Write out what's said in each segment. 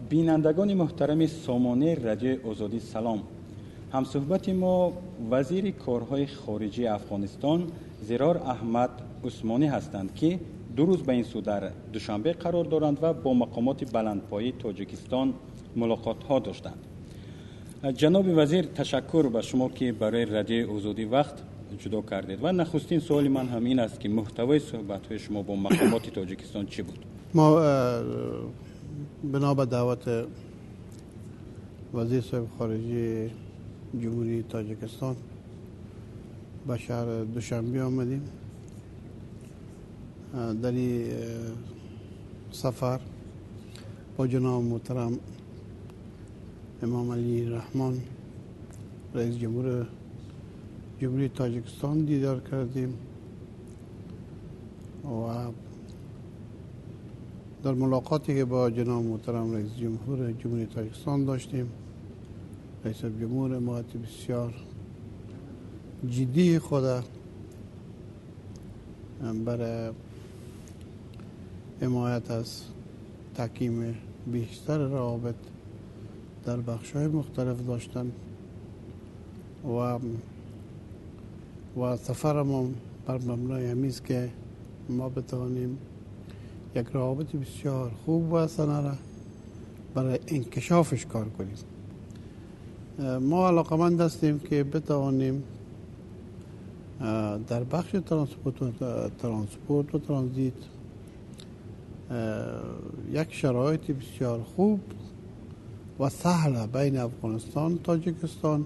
Бинандагони муҳтарами сомонаи Радиои Озодӣ, салом. Ҳамсуҳбати мо вазири корҳои хориҷии Афғонистон Зирор Аҳмад Усмонӣ ҳастанд, ки 2 рӯз ба ин сӯ дар Душанбе қарор доранд ва бо мақомоти баландпояи Тоҷикистон мулоқотҳо доштанд. Ҷаноби вазир, ташаккур ба шумо, ки барои Радиои Озодӣ вақт ҷудо кардед. Ва нахустин суоли ман ҳам ин аст, ки муҳтавои суҳбатҳои шумо бо мақомоти Тоҷикистон чӣ буд? Мо бино ба даъвати вазир соҳиби хориҷии Ҷумҳурии Тоҷикистон ба шаҳри Душанбе омадем. Дар ин сафар бо ҷаноби муҳтарам Эмомалӣ Раҳмон, раиси ҷумҳури Ҷумҳурии Тоҷикистон дидор кардем ва дар мулоқоте ки бо ҷаноби муҳтарам раиси ҷумҳури Ҷумҳурии Тоҷикистон доштем, раиси ҷумҳур ҳимояти бисёр ҷиддии худ برای حمایت از تحکیم بیشتر روابط در بخش‌های مختلف داشتن و سفر ما بر مبنای همین است که ما بتوانیم یک روابط بسیار خوب و حسنه را برای انکشافش کار کنیم. ما علاقمند هستیم که بتوانیم در بخش ترانسپورت و ترانزیت یک شرایط بسیار خوب و سهل بین افغانستان، تاجیکستان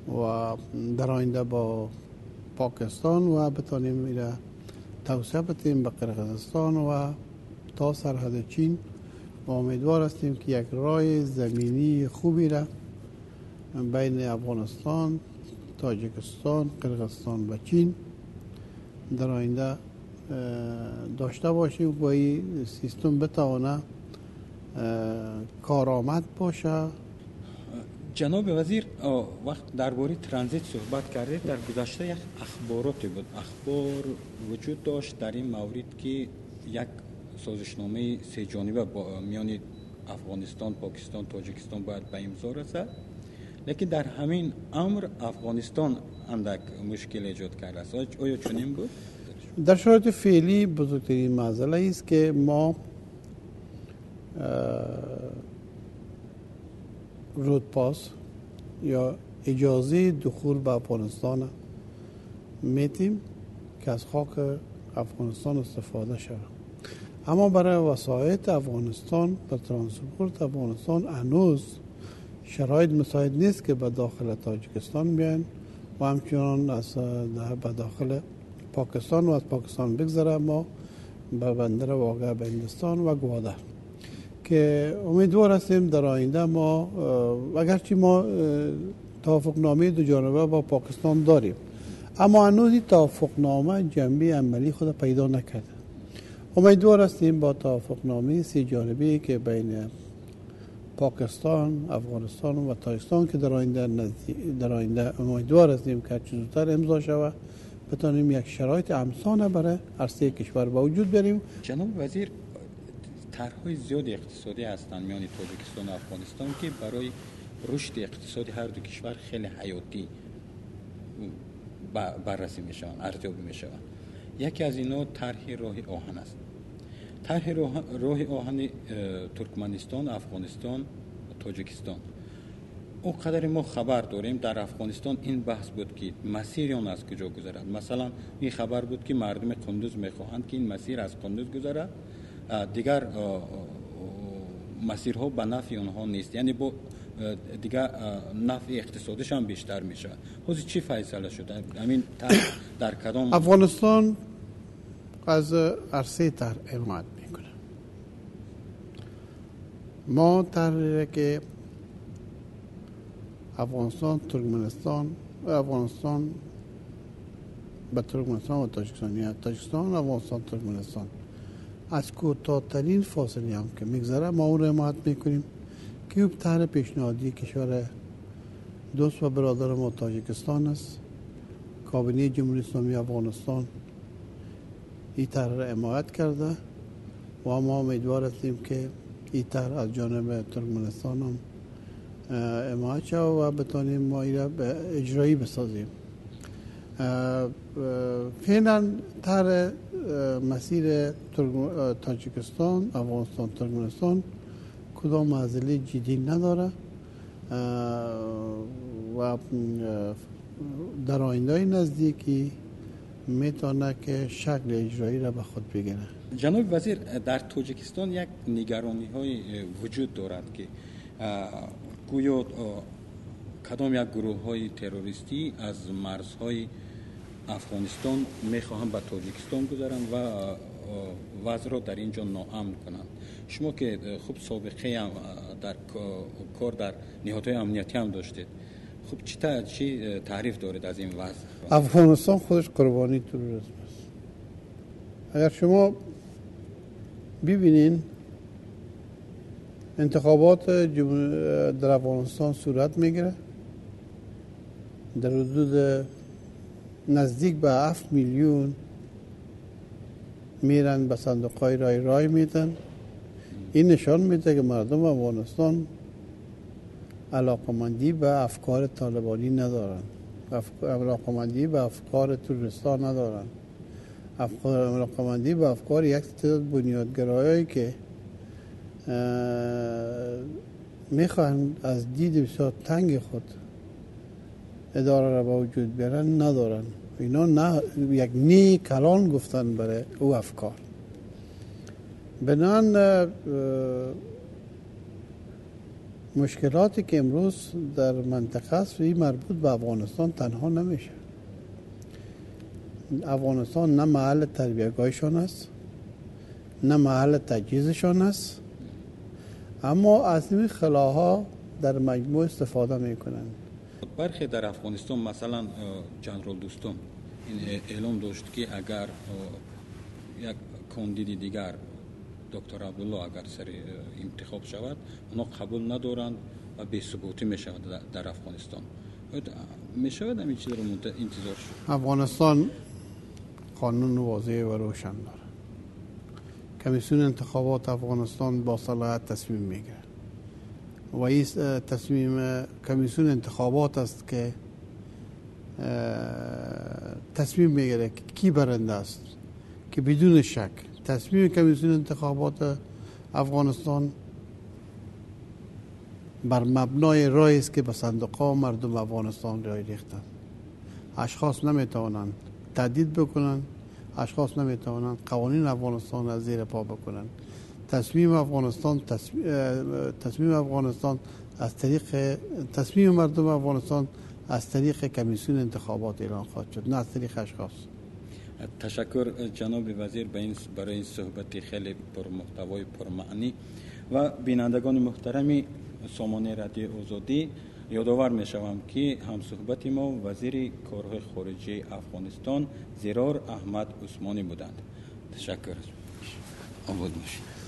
و در آینده با پاکستان و بتانیم ایره توسعه بدیم به قرقیزستان و تا سرحد چین و امیدوار هستیم که یک راه زمینی خوبی را بین افغانستان، تاجیکستان، قرقیزستان و چین در آینده داشته باشیم و این سیستم بتوانه کارآمد باشه. جناب وزیر، وقت درباره ترانزیت صحبت کردید، در گذشته یک اخباراتی بود، اخبار وجود داشت در این مورد که یک سازشنامه سه جانبه با میان افغانستان، پاکستان، تاجیکستان باید به امضا رسد، لیکن در همین امر افغانستان اندک مشکل ایجاد کرده است. آیا چنین بود؟ در شرایط فعلی بزرگترین معضله است که ما رودپاس یا اجازه دخول به افغانستان میتیم که از خاک افغانستان استفاده شود، اما برای وسایط افغانستان و ترانسپورت افغانستان هنوز شرایط مساعد نیست که به داخل تاجیکستان بیاین و همچنان از به داخل پاکستان و از پاکستان بگذره ما به بندر واقع به هندستان و گوادر، که امیدوار هستیم در آینده ما، اگرچه ما توافقنامه دو جانبه با پاکستان داریم، اما هنوز این توافقنامه جنبه عملی خود پیدا نکرده. امیدوار هستیم با توافقنامه سه جانبه که بین پاکستان، افغانستان و تاجیکستان که در آینده امیدوار هستیم که هرچه زودتر امضا شود، بتانیم یک شرایط امسانه برای عرصه کشور به وجود بیاریم. جناب وزیر، طرح‌های زیاد اقتصادی هستند میان تاجیکستان و افغانستان که برای رشد اقتصادی هر دو کشور خیلی حیاتی بررسی میشوند، ارزیابی میشوند. یکی از اینا طرح راه آهن است. طرح راه آهن ترکمنستان، افغانستان، تاجیکستان. اونقدر ما خبر داریم در افغانستان این بحث بود که مسیر آن از کجا گذرد. مثلا این خبر بود که مردم قندوز میخواهند که این مسیر از قندوز گذرد، دیگر مسیرها به نفع آنها نیست، یعنی با دیگر نفع اقتصادیش هم بیشتر میشه. حوزه چی فیصله شد؟ همین در کدام افغانستان از عرصه طرح حمایت میکنه. ما طرحی که افغانستان، ترکمنستان و افغانستان به ترکمنستان و تاجیکستان، یا تاجیکستان، افغانستان، ترکمنستان از کوتاه‌ترین فاصله هم که میگذره ما اون رو حمایت میکنیم که او طرح پیشنهادی کشور دوست و برادر ما تاجیکستان است. کابینه جمهوری اسلامی افغانستان این طرح را حمایت کرده و ما امیدوار هستیم که این طرح از جانب ترکمنستان هم حمایت شود و بتانیم ما این را به اجرایی بسازیم. فعلا طرح مسیر تاجیکستان، افغانستان، ترکمنستان کدام معضله جدی نداره و در آینده نزدیکی میتونه که شکل اجرایی را به خود بگیره. جناب وزیر، در تاجیکستان یک نگرانی های وجود دارد که گویا کدام یک گروه های تروریستی از مرزهای افغانستان میخواهند به تاجیکستان گذرند و وضع را در اینجا ناامن کنند. شما که خوب سابقه هم در کار در نهادهای امنیتی هم داشتید، خب چی تعریف دارید از این وضع؟ افغانستان خودش قربانی تروریسم است. اگر شما ببینین انتخابات در افغانستان صورت میگیره، در حدود نزدیک به 7 میلیون میرن به صندوق‌های رای میدن. این نشان میده که مردم افغانستان علاقمندی به افکار طالبانی ندارن، علاقمندی به افکار تروریست‌ها ندارن، علاقمندی به افکار یک تعداد بنیادگرایایی که میخواهند از دید بسیار تنگ خود اداره را به وجود بیارن ندارن. اینا نه یک نی کلان گفتن برای او افکار. بنان مشکلاتی که امروز در منطقه است این مربوط به افغانستان تنها نمیشه. افغانستان نه محل تربیتگاهشان است، نه محل تجهیزشان است، اما از این خلاها در مجموع استفاده میکنند. برخی در افغانستان مثلا جنرال دوستم این اعلام داشت که اگر یک کاندید دیگر دکتر عبدالله اگر سر انتخاب شود اونا قبول ندارند و بی‌ثباتی میشود در افغانستان. میشود همین چیز رو انتظار شد؟ افغانستان قانون واضح و روشن داره. کمیسیون انتخابات افغانستان با صلاحیت تصمیم میگیره و این تصمیم کمیسیون انتخابات است که تصمیم میگیره که کی برنده است، که بدون شک تصمیم کمیسیون انتخابات افغانستان بر مبنای رای است که به صندوق‌ها مردم افغانستان رای ریختند. اشخاص نمیتوانند تهدید بکنند، اشخاص نمیتوانند قوانین افغانستان را زیر پا بکنند. تصمیم افغانستان تصمیم افغانستان از طریق تصمیم مردم افغانستان از طریق کمیسیون انتخابات اعلان خواهد شد، نه از طریق اشخاص. تشکر جناب وزیر برای این صحبت خیلی پرمحتوای پرمعنی. و بینندگان محترم سامانه رادیو آزادی، یادآور میشوم که هم صحبت ما وزیر کارهای خارجه افغانستان زرار احمد عثمانی بودند. تشکر. آباد باشید.